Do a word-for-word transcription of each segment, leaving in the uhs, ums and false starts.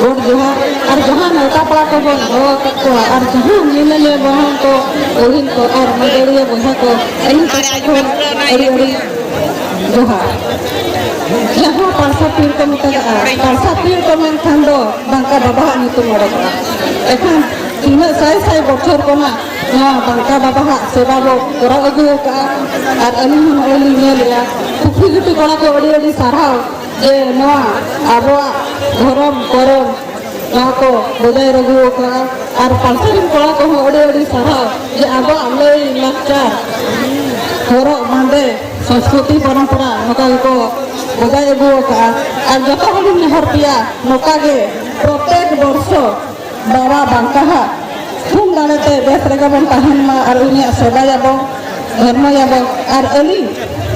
ᱜᱚᱰ ᱡᱚᱦᱟᱨ᱾ ᱟᱨ ᱡᱟᱦᱟᱸ ᱱᱮᱣᱛᱟ ᱯᱮᱲᱟ ᱠᱚᱵᱚᱱ ᱦᱚᱦᱚ ᱟᱠᱟᱫ ᱠᱚᱣᱟ ᱟᱨ ᱡᱟᱦᱟᱸ ᱧᱮᱧᱮᱞᱤᱭᱟᱹ ᱵᱟᱦᱚᱱ ᱠᱚ, ᱵᱩᱦᱤᱱ ᱠᱚ ᱟᱨ ᱢᱟᱹᱫᱟᱹᱲᱤᱭᱟᱹ ᱵᱚᱭᱦᱟ ᱠᱚ, ᱟᱹᱞᱤᱧ ᱯᱟᱦᱴᱟ ᱠᱷᱚᱱ ᱟᱹᱰᱤ ᱟᱹᱰᱤ ᱡᱚᱦᱟᱨ᱾ ᱡᱟᱦᱟᱸ ᱯᱟᱲᱥᱟ ᱯᱤᱲ ᱠᱚ ᱢᱮᱛᱟᱜᱼᱟ, ᱯᱟᱲᱥᱟ ᱯᱤᱲ ᱠᱚ ᱢᱮᱱᱠᱷᱟᱱ ᱫᱚ ᱵᱟᱝᱠᱟ ᱵᱟᱵᱟᱣᱟᱜ ᱧᱩᱛᱩᱢ ᱚᱰᱚᱠᱚᱜᱼᱟ᱾ ᱮᱠᱷᱟᱱ ᱛᱤᱱᱟᱹᱜ ᱥᱟᱭ ᱥᱟᱭ ᱵᱚᱪᱷᱚᱨ ᱠᱷᱚᱱᱟᱜ ᱱᱚᱣᱟ ᱵᱟᱝᱠᱟ ᱵᱟᱵᱟᱣᱟᱜ ᱥᱮᱵᱟ ᱵᱚ ᱠᱚᱨᱟᱣ ᱟᱹᱜᱩ ᱟᱠᱟᱫᱼᱟ᱾ ᱟᱨ ᱟᱹᱞᱤᱧ ᱦᱚᱸ ᱱᱚᱜᱼᱚᱭ ᱞᱤᱧ ᱧᱮᱞᱮᱫᱼᱟ, ᱯᱩᱠᱷᱨᱤ ᱜᱷᱩᱴᱩ ᱠᱚᱲᱟ ᱠᱚ ᱟᱹᱰᱤ ᱟᱹᱰᱤ ᱥᱟᱨᱦᱟᱣ ᱡᱮ ᱱᱚᱣᱟ ᱟᱵᱚᱣᱟᱜ ᱫᱷᱚᱨᱚᱢ ᱠᱚᱨᱚᱢ ᱱᱚᱣᱟ ᱠᱚ ᱵᱚᱡᱟᱭ ᱟᱹᱜᱩ ᱟᱠᱟᱫᱼᱟ᱾ ᱟᱨ ᱯᱟᱲᱥᱟ ᱨᱮᱱ ᱠᱚᱲᱟ ᱠᱚᱦᱚᱸ ᱟᱹᱰᱤ ᱟᱹᱰᱤ ᱥᱟᱨᱦᱟᱣ ᱡᱮ ᱟᱵᱚᱣᱟᱜ ᱞᱟᱹᱭ ᱞᱟᱠᱪᱟᱨ, ᱦᱚᱨᱚᱜ ᱵᱟᱸᱫᱮ, ᱥᱚᱸᱥᱠᱨᱤᱛᱤ ᱯᱚᱨᱚᱢᱯᱚᱨᱟ ᱱᱚᱝᱠᱟ ᱜᱮᱠᱚ ᱵᱚᱡᱟᱭ ᱟᱹᱜᱩ ᱟᱠᱟᱫᱼᱟ᱾ ᱟᱨ ᱡᱚᱛᱚ ᱦᱚᱲᱤᱧ ᱱᱮᱦᱚᱨ ᱯᱮᱭᱟ ᱱᱚᱝᱠᱟ ᱜᱮ ᱯᱨᱚᱛᱮᱠ ᱵᱚᱨᱥᱚ ᱵᱟᱵᱟ ᱵᱟᱝᱠᱟᱦᱟᱜ ᱛᱷᱩᱢ ᱫᱟᱲᱮᱛᱮ ᱵᱮᱥ ᱨᱮᱜᱮ ᱵᱚᱱ ᱛᱟᱦᱮᱱ ᱢᱟ ᱟᱨ ᱩᱱᱤᱭᱟᱜ ᱥᱮᱵᱟᱭᱟᱵᱚᱱ, ᱫᱷᱚᱨᱢᱚᱭᱟᱵᱚᱱ᱾ ᱟᱨ ᱟᱹᱞᱤᱧ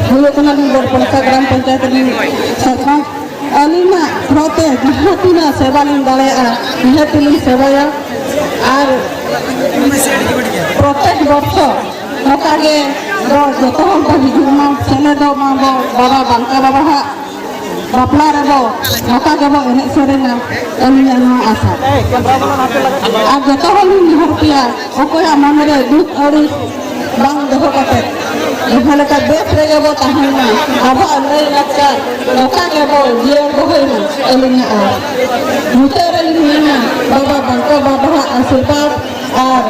ᱦᱩᱭᱩᱜ ᱠᱟᱱᱟᱞᱤᱧ ᱵᱚᱲᱯᱚᱱᱠᱟ ᱜᱨᱟᱢ ᱯᱚᱧᱪᱟᱭᱮᱛ ᱨᱤᱱ ᱥᱚᱨᱯᱚᱧᱪ᱾ ᱟᱹᱞᱤᱧᱟᱜ ᱦᱚᱛᱮ ᱡᱟᱦᱟᱸ ᱛᱤᱱᱟᱹᱜ ᱥᱮᱵᱟ ᱞᱤᱧ ᱫᱟᱲᱮᱭᱟᱜᱼᱟ, ᱱᱤᱦᱟᱹᱛ ᱞᱤᱧ ᱥᱮᱵᱟᱭᱟ᱾ ᱟᱨ ᱯᱨᱚᱛᱮᱠ ᱵᱚᱨᱥᱚ ᱱᱚᱝᱠᱟ ᱜᱮ ᱵᱚ ᱡᱚᱛᱚ ᱦᱚᱲ ᱵᱚ ᱦᱤᱡᱩᱜ ᱢᱟ, ᱥᱮᱞᱮᱫᱚᱜ ᱢᱟ ᱵᱚ ᱵᱟᱵᱟ ᱵᱟᱝᱠᱟ ᱵᱟᱵᱟᱣᱟᱜ ᱵᱟᱯᱞᱟ ᱨᱮᱫᱚ ᱱᱚᱝᱠᱟ ᱜᱮᱵᱚ ᱮᱱᱮᱡ ᱥᱮᱨᱮᱧᱟ, ᱟᱹᱞᱤᱧᱟᱜ ᱱᱚᱣᱟ ᱟᱥᱟ᱾ ᱟᱨ ᱡᱚᱛᱚ ᱦᱚᱲ ᱞᱤᱧ ᱱᱮᱦᱚᱨ ᱯᱮᱭᱟ, ᱚᱠᱚᱭᱟᱜ ᱢᱚᱱᱮ ᱨᱮ ᱫᱩᱠ ᱟᱹᱲᱤᱥ ᱵᱟᱝ ᱫᱚᱦᱚ ᱠᱟᱛᱮ, ᱡᱟᱦᱟᱸ ᱞᱮᱠᱟ ᱵᱮᱥ ᱨᱮᱜᱮ ᱵᱚ ᱛᱟᱦᱮᱱ ᱢᱟ, ᱟᱵᱚᱣᱟᱜ ᱞᱟᱹᱭ ᱞᱟᱠᱪᱟᱨ ᱱᱚᱝᱠᱟ ᱜᱮᱵᱚ ᱡᱤᱭᱟᱹᱲ ᱫᱚᱦᱚᱭ ᱢᱟ, ᱟᱹᱞᱤᱧᱟᱜ ᱟᱥ᱾ ᱢᱩᱪᱟᱹᱫ ᱨᱮ ᱞᱤᱧ ᱢᱮᱱᱟ, ᱵᱟᱵᱟ ᱵᱟᱝᱠᱟ ᱵᱟᱵᱟᱣᱟᱜ ᱟᱥᱤᱨᱵᱟᱫᱽ ᱟᱨ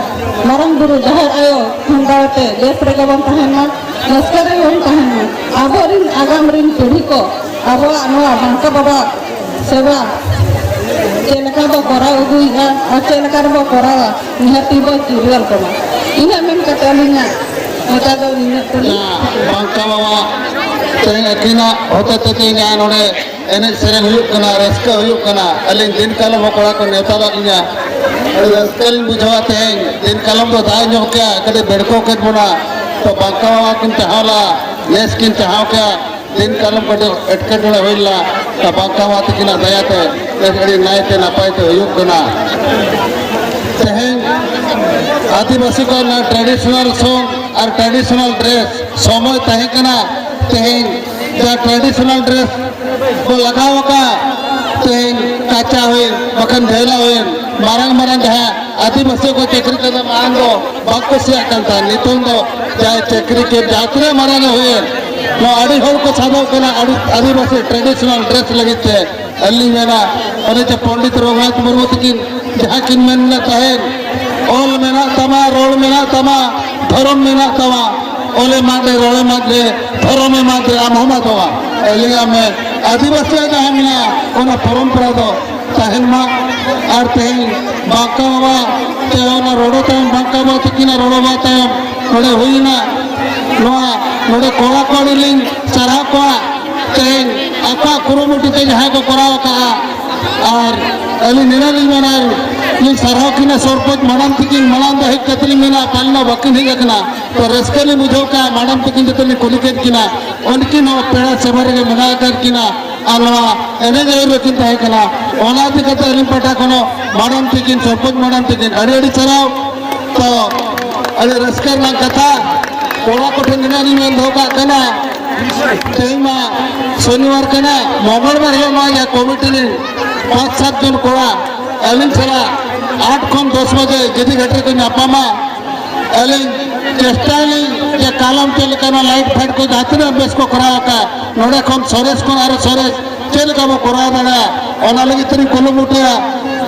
ᱢᱟᱨᱟᱝ ᱵᱩᱨᱩ ᱡᱟᱦᱮᱨ ᱟᱭᱳ ᱛᱷᱩᱢ ᱫᱟᱲᱮᱛᱮ ᱵᱮᱥ ᱨᱮᱜᱮ ᱵᱚᱱ ᱛᱟᱦᱮᱱ ᱢᱟ, ᱨᱟᱹᱥᱠᱟᱹ ᱨᱮᱜᱮ ᱵᱚᱱ ᱛᱟᱦᱮᱱ ᱢᱟ᱾ ᱟᱵᱚᱨᱤᱱ ᱟᱜᱟᱢ ᱨᱤᱱ ᱯᱤᱲᱦᱤ ᱠᱚ ᱟᱵᱚᱣᱟᱜ ᱱᱚᱣᱟ ᱵᱟᱝᱠᱟ ᱵᱟᱵᱟ ᱥᱮᱵᱟ ᱪᱮᱫ ᱞᱮᱠᱟ ᱵᱚ ᱠᱚᱨᱟᱣ ᱟᱹᱜᱩᱭᱮᱫᱼᱟ ᱟᱨ ᱪᱮᱫ ᱞᱮᱠᱟ ᱨᱮᱵᱚ ᱠᱚᱨᱟᱣᱟ, ᱱᱤᱦᱟᱹᱛᱤ ᱵᱚ ᱪᱤᱨᱜᱟᱹᱞ ᱠᱚᱢᱟ᱾ ᱤᱱᱟᱹᱜ ᱢᱮᱱ ᱠᱟᱛᱮ ᱟᱹᱞᱤᱧᱟᱜ ᱱᱮᱛᱟᱨ ᱫᱚ ᱱᱤᱱᱟᱹᱜ ᱛᱮᱞᱤᱧ ᱵᱟᱝᱠᱟ ᱵᱟᱵᱟ ᱛᱮᱦᱮᱧ ᱟᱹᱠᱤᱱᱟᱜ ᱦᱚᱛᱮ ᱛᱮ ᱛᱮᱦᱮᱧ ᱱᱚᱰᱮ ᱮᱱᱮᱡ ᱥᱮᱨᱮᱧ ᱦᱩᱭᱩᱜ ᱠᱟᱱᱟ, ᱨᱟᱹᱥᱠᱟᱹ ᱦᱩᱭᱩᱜ ᱠᱟᱱᱟ᱾ ᱟᱹᱞᱤᱧ ᱫᱤᱱ ᱠᱟᱞᱚᱢ ᱦᱚᱸ ᱠᱚᱲᱟ ᱠᱚ ᱱᱮᱣᱛᱟ ᱞᱮᱫ ᱞᱤᱧᱟ, ᱟᱹᱰᱤ ᱨᱟᱹᱥᱠᱟᱹ ᱞᱤᱧ ᱵᱩᱡᱷᱟᱹᱣᱟ᱾ ᱛᱮᱦᱮᱧ ᱫᱤᱱ ᱠᱟᱞᱚᱢ ᱫᱚ ᱫᱟᱜ ᱧᱚᱜ ᱠᱮᱜᱼᱟ, ᱠᱟᱹᱴᱤᱡ ᱵᱮᱲᱠᱚ ᱠᱮᱫ ᱵᱚᱱᱟ, ᱛᱚ ᱵᱟᱝᱠᱟ ᱵᱟᱵᱟ ᱠᱤᱱ ᱪᱟᱦᱟᱣ ᱞᱟ, ᱱᱮᱥ ᱠᱤᱱ ᱪᱟᱦᱟᱣ ᱠᱮᱜᱼᱟ᱾ ᱫᱤᱱ ᱠᱟᱞᱚᱢ ᱠᱟᱹᱴᱤᱡ ᱮᱴᱠᱮᱴᱚᱬᱮ ᱦᱩᱭ ᱞᱮᱱᱟ, ᱛᱚ ᱵᱟᱝᱠᱟ ᱵᱟᱵᱟ ᱛᱟᱹᱠᱤᱱᱟᱜ ᱫᱟᱭᱟᱛᱮ ᱱᱮᱥ ᱟᱹᱰᱤ ᱱᱟᱭᱛᱮ ᱱᱟᱯᱟᱭ ᱛᱮ ᱦᱩᱭᱩᱜ ᱠᱟᱱᱟ᱾ ᱛᱮᱦᱮᱧ ᱟᱹᱫᱤᱵᱟᱹᱥᱤ ᱠᱚᱣᱟᱜ traditional song ᱟᱨ traditional dress ᱥᱚᱢᱚᱭ ᱛᱟᱦᱮᱸ ᱠᱟᱱᱟ, ᱛᱮᱦᱮᱧ ᱡᱟ traditional dress ᱠᱚ ᱞᱟᱜᱟᱣ ᱟᱠᱟᱫ, ᱛᱮᱦᱮᱧ ᱪᱟ ᱦᱩᱭᱮᱱ, ᱵᱟᱠᱷᱟᱱ ᱵᱷᱮᱞᱟ ᱦᱩᱭᱮᱱ, ᱢᱟᱨᱟᱝ ᱢᱟᱨᱟᱝ ᱡᱟᱦᱟᱸ ᱟᱹᱫᱤᱵᱟᱹᱥᱤ ᱠᱚ ᱪᱟᱹᱠᱨᱤ ᱠᱟᱫᱟ, ᱢᱟᱲᱟᱝ ᱫᱚ ᱵᱟᱠᱚ ᱠᱩᱥᱤᱭᱟᱜ ᱠᱟᱱ ᱛᱟᱦᱮᱸᱫ᱾ ᱱᱤᱛᱚᱝ ᱫᱚ ᱡᱟᱦᱟᱸᱭ ᱪᱟᱹᱠᱨᱤ ᱠᱮᱫ, ᱡᱟᱦᱟᱸ ᱛᱤᱱᱟᱹᱜ ᱢᱟᱨᱟᱝ ᱮ ᱦᱩᱭᱮᱱ, ᱱᱚᱣᱟ ᱟᱹᱰᱤ ᱦᱚᱲ ᱠᱚ ᱥᱟᱫᱚᱜ ᱠᱟᱱᱟ ᱟᱹᱰᱤ, ᱟᱹᱫᱤᱵᱟᱹᱥᱤ traditional dress ᱞᱟᱹᱜᱤᱫ ᱛᱮ᱾ ᱟᱹᱞᱤᱧ ᱢᱮᱱᱟ, ᱚᱱᱮ ᱡᱮ ᱯᱚᱱᱰᱤᱛ ᱨᱚᱜᱷᱩᱱᱟᱛᱷ ᱢᱩᱨᱢᱩ ᱛᱟᱹᱠᱤᱱ ᱡᱟᱦᱟᱸ ᱠᱤᱱ ᱢᱮᱱ ᱞᱮᱫ ᱛᱟᱦᱮᱸᱫ, "ᱚᱞ ᱢᱮᱱᱟᱜ ᱛᱟᱢᱟ, ᱨᱚᱲ ᱢᱮᱱᱟᱜ ᱛᱟᱢᱟ, ᱫᱷᱚᱨᱚᱢ ᱢᱮᱱᱟᱜ ᱛᱟᱢᱟ, ᱚᱞᱮᱢ ᱟᱫ ᱨᱮ, ᱨᱚᱲᱮᱢ ᱟᱫ ᱨᱮ, ᱫᱷᱚᱨᱚᱢᱮᱢ ᱟᱫ ᱨᱮ, ᱟᱢ ᱦᱚᱸᱢ ᱟᱫᱚᱜᱼᱟ᱾" ᱟᱹᱞᱤᱧᱟᱜ ᱢᱮᱱ, ᱟᱹᱫᱤᱵᱟᱹᱥᱤᱭᱟᱜ ᱡᱟᱦᱟᱸ ᱢᱮᱱᱟᱜᱼᱟ, ᱚᱱᱟ ᱯᱚᱨᱚᱢᱯᱚᱨᱟ ᱫᱚ ᱛᱟᱦᱮᱱ ᱢᱟ᱾ ᱟᱨ ᱛᱮᱦᱮᱧ ᱵᱟᱸᱠᱟ ᱵᱟᱵᱟ ᱛᱮ ᱚᱱᱟ ᱨᱚᱲᱚ ᱛᱟᱭᱚᱢ, ᱵᱟᱸᱠᱟ ᱵᱟᱵᱟ ᱛᱟᱹᱠᱤᱱᱟᱜ ᱨᱚᱲᱚ ᱵᱟᱵᱟ ᱛᱟᱭᱚᱢ ᱱᱚᱰᱮ ᱦᱩᱭᱱᱟ᱾ ᱱᱚᱣᱟ ᱱᱚᱰᱮ ᱠᱚᱲᱟ ᱠᱚ ᱟᱹᱰᱤ ᱞᱤᱧ ᱥᱟᱨᱦᱟᱣ ᱠᱚᱣᱟ, ᱛᱮᱦᱮᱧ ᱟᱠᱚᱣᱟᱜ ᱠᱩᱨᱩᱢᱩᱴᱩ ᱛᱮ ᱡᱟᱦᱟᱸᱭ ᱠᱚ ᱠᱚᱨᱟᱣ ᱟᱠᱟᱫᱼᱟ᱾ ᱟᱨ ᱟᱹᱞᱤᱧ ᱱᱤᱱᱟᱹᱜ ᱞᱤᱧ ᱢᱮᱱᱟ, ᱞᱤᱧ ᱥᱟᱨᱦᱟᱣ ᱠᱤᱱᱟ ᱥᱚᱨᱯᱚᱧᱪ ᱢᱟᱰᱟᱢ ᱛᱤᱠᱤᱱ, ᱢᱟᱲᱟᱝ ᱫᱚ ᱦᱮᱡ ᱠᱟᱛᱮ ᱞᱤᱧ ᱢᱮᱱᱟ, ᱯᱟᱞᱮᱱ ᱵᱟᱹᱠᱤᱱ ᱦᱮᱡ ᱟᱠᱟᱱᱟ᱾ ᱛᱚ ᱨᱟᱹᱥᱠᱟᱹ ᱞᱤᱧ ᱵᱩᱡᱷᱟᱹᱣ ᱠᱮᱫᱼᱟ, ᱢᱟᱰᱟᱢ ᱛᱟᱹᱠᱤᱱ ᱡᱚᱛᱚ ᱞᱤᱧ ᱠᱩᱞᱤ ᱠᱮᱫ ᱠᱤᱱᱟ, ᱩᱱᱠᱤᱱ ᱦᱚᱸ ᱯᱮᱲᱟ ᱥᱮᱵᱟ ᱨᱮᱜᱮ ᱢᱮᱱᱟᱜ ᱟᱠᱟᱫ ᱠᱤᱱᱟ᱾ ᱟᱨ ᱱᱚᱣᱟ ᱮᱱᱮᱡ ᱟᱹᱭᱩᱨ ᱨᱮᱠᱤᱱ ᱛᱟᱦᱮᱸ ᱠᱟᱱᱟ, ᱚᱱᱟ ᱤᱫᱤ ᱠᱟᱛᱮ ᱟᱹᱞᱤᱧ ᱯᱟᱦᱴᱟ ᱠᱷᱚᱱ ᱦᱚᱸ ᱢᱟᱰᱟᱢ ᱛᱟᱹᱠᱤᱱ, ᱥᱚᱨᱯᱚᱧᱪ ᱢᱟᱰᱟᱢ ᱛᱟᱹᱠᱤᱱ ᱟᱹᱰᱤ ᱟᱹᱰᱤ ᱥᱟᱨᱦᱟᱣ᱾ ᱛᱚ ᱟᱹᱰᱤ ᱨᱟᱹᱥᱠᱟᱹ ᱨᱮᱱᱟᱜ ᱠᱟᱛᱷᱟ, ᱠᱚᱲᱟ ᱠᱚᱴᱷᱮᱱ ᱱᱤᱱᱟᱹᱜ ᱞᱤᱧ ᱢᱮᱱ ᱫᱚᱦᱚ ᱠᱟᱜ ᱠᱟᱱᱟ, ᱛᱮᱦᱮᱧ ᱢᱟ ᱥᱚᱱᱤᱵᱟᱨ ᱠᱟᱱᱟ, ᱢᱚᱝᱜᱚᱞᱵᱟᱨ ᱦᱤᱞᱳᱜ ᱱᱚᱣᱟ ᱡᱟᱦᱟᱸ ᱠᱚᱢᱤᱴᱤ ᱨᱤᱱ ᱯᱟᱸᱪ ᱥᱟᱛ ᱡᱚᱱ ᱠᱚᱲᱟ ᱟᱹᱞᱤᱧ ᱥᱟᱞᱟᱜ ᱟᱴ ᱠᱷᱚᱱ ᱫᱚᱥ ᱵᱟᱡᱮ ᱜᱤᱫᱤ ᱜᱷᱟᱴ ᱨᱮᱠᱚ ᱧᱟᱯᱟᱢᱟ᱾ ᱟᱹᱞᱤᱧ ᱪᱮᱥᱴᱟᱭᱟᱞᱤᱧ ᱡᱮ ᱠᱟᱞᱚᱢ ᱪᱮᱫ ᱞᱮᱠᱟ ᱱᱚᱣᱟ ᱞᱟᱭᱤᱴ ᱯᱷᱟᱭᱤᱴ ᱠᱚ ᱡᱟᱦᱟᱸ ᱛᱤᱱᱟᱹᱜ ᱵᱮᱥ ᱠᱚ ᱠᱚᱨᱟᱣ ᱟᱠᱟᱫ, ᱱᱚᱰᱮ ᱠᱷᱚᱱ ᱥᱚᱨᱮᱥ ᱠᱷᱚᱱ ᱟᱨᱚ ᱥᱚᱨᱮᱥ ᱪᱮᱫ ᱞᱮᱠᱟ ᱵᱚ ᱠᱚᱨᱟᱣ ᱫᱟᱲᱮᱭᱟᱜᱼᱟ, ᱚᱱᱟ ᱞᱟᱹᱜᱤᱫ ᱛᱮᱞᱤᱧ ᱠᱩᱨᱩᱢᱩᱴᱩᱭᱟ᱾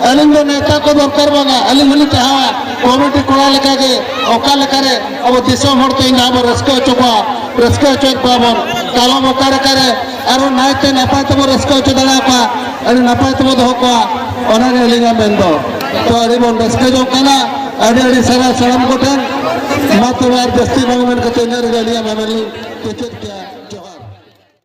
ᱟᱹᱞᱤᱧ ᱫᱚ ᱱᱮᱛᱟ ᱠᱚ ᱫᱚᱨᱠᱟᱨ ᱵᱟᱝᱟ, ᱟᱹᱞᱤᱧ ᱦᱚᱸᱞᱤᱧ ᱪᱟᱦᱟᱣᱟ ᱠᱚᱢᱤᱴᱤ ᱠᱚᱲᱟ ᱞᱮᱠᱟᱜᱮ ᱚᱠᱟ ᱞᱮᱠᱟᱨᱮ ᱟᱵᱚ ᱫᱤᱥᱚᱢ ᱦᱚᱲ ᱛᱮᱦᱮᱧ ᱡᱟᱦᱟᱸ ᱵᱚᱱ ᱨᱟᱹᱥᱠᱟᱹ ᱦᱚᱪᱚ ᱠᱚᱣᱟ, ᱨᱟᱹᱥᱠᱟᱹ ᱦᱚᱪᱚᱭᱮᱫ ᱠᱚᱣᱟ ᱵᱚᱱ, ᱠᱟᱞᱚᱢ ᱚᱠᱟ ᱞᱮᱠᱟᱨᱮ ᱟᱨᱚ ᱱᱟᱭᱛᱮ ᱱᱟᱯᱟᱭ ᱛᱮᱵᱚᱱ ᱨᱟᱹᱥᱠᱟᱹ ᱦᱚᱪᱚ ᱫᱟᱲᱮᱭᱟᱠᱚᱣᱟ, ᱟᱹᱰᱤ ᱱᱟᱯᱟᱭ ᱛᱮᱵᱚᱱ ᱫᱚᱦᱚ ᱠᱚᱣᱟ, ᱚᱱᱟᱜᱮ ᱟᱹᱞᱤᱧᱟᱜ ᱢᱮᱱ ᱫᱚ᱾ ᱛᱚ ᱟᱹᱰᱤ ᱵᱚᱱ ᱨᱟᱹᱥᱠᱟᱹ ᱡᱚᱝ ᱠᱟᱱᱟ, ᱟᱹᱰᱤ ᱟᱹᱰᱤ ᱥᱟᱨᱦᱟᱣ ᱥᱟᱱᱟᱢ ᱠᱚᱴᱷᱮᱱ᱾ ᱢᱟ ᱛᱚᱵᱮ ᱟᱨ ᱡᱟᱹᱥᱛᱤ ᱵᱟᱝ ᱢᱮᱱ ᱠᱟᱛᱮ ᱤᱱᱟᱹ ᱨᱮᱜᱮ ᱟᱹᱞᱤᱧᱟᱜ ᱢᱮᱢᱮᱱ ᱞᱤᱧ ᱠᱮᱪᱮᱫ